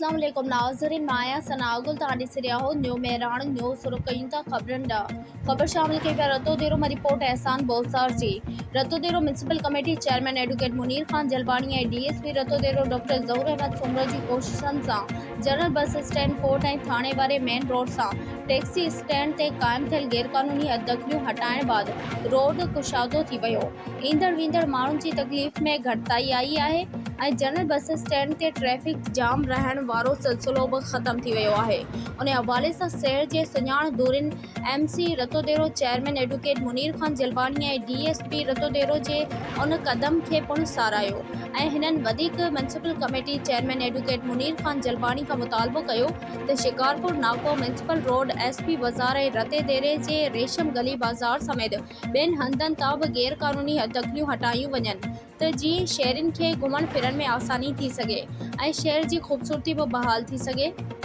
اسلام عليڪم ناظرين مان آهيان ثناء گل توهان ڏسي رهيا آهيو نيو مهراڻ نيوز شروع ڪيون ٿا خبرن ڏانهن خبر شامل ڪئي پيا رتوديرو مان رپورٽ احسان بوسار جي Ratodero municipal committee chairman advocate Munir Khan Jalbani ۽ D S P Ratodero doctor Zahoor Ahmed Soomro جي ڪوششن سان جنرل بس اسٽينڊ ڪورٽ ۽ ٿاڻي واري مين روڊ سان ٽيڪسي اسٽينڊ تي قائم ٿيل غيرقانوني حددخليون هٽائڻ بعد روڊ ڪشادو ٿي ويو ايندڙ ويندڙ ماڻهن جي تڪليف ۾ گهٽتائي آئي آهي ۽ جنرل بس اسٽينڊ تي ٽريفڪ جام رهڻ وارو سلسلو به ختم ٿي ويو آهي ان حوالي سان شهر جي سڃاڻ ڌرين M C Ratodero chairman advocate Munir Khan Jalbani ۽ D S P Ratodero جي ان قدم کي پڻ ساراهيو ۽ هنن وڌيڪ municipal committee chairman advocate Munir Khan Jalbani کان مطالبو ڪيو ته شڪارپور ناڪو ميونسپل روڊ ايس پي بازار ۽ رتيديري جي ريشم گلي بازار سميت ٻين هنڌن تان به غير قانوني حددخليون هٽايون وڃن ته جيئن شهرين کي گهمڻ ڦرڻ ۾ آساني ٿي سگهي ۽ شهر جي خوبصورتي به بحال ٿي سگهي.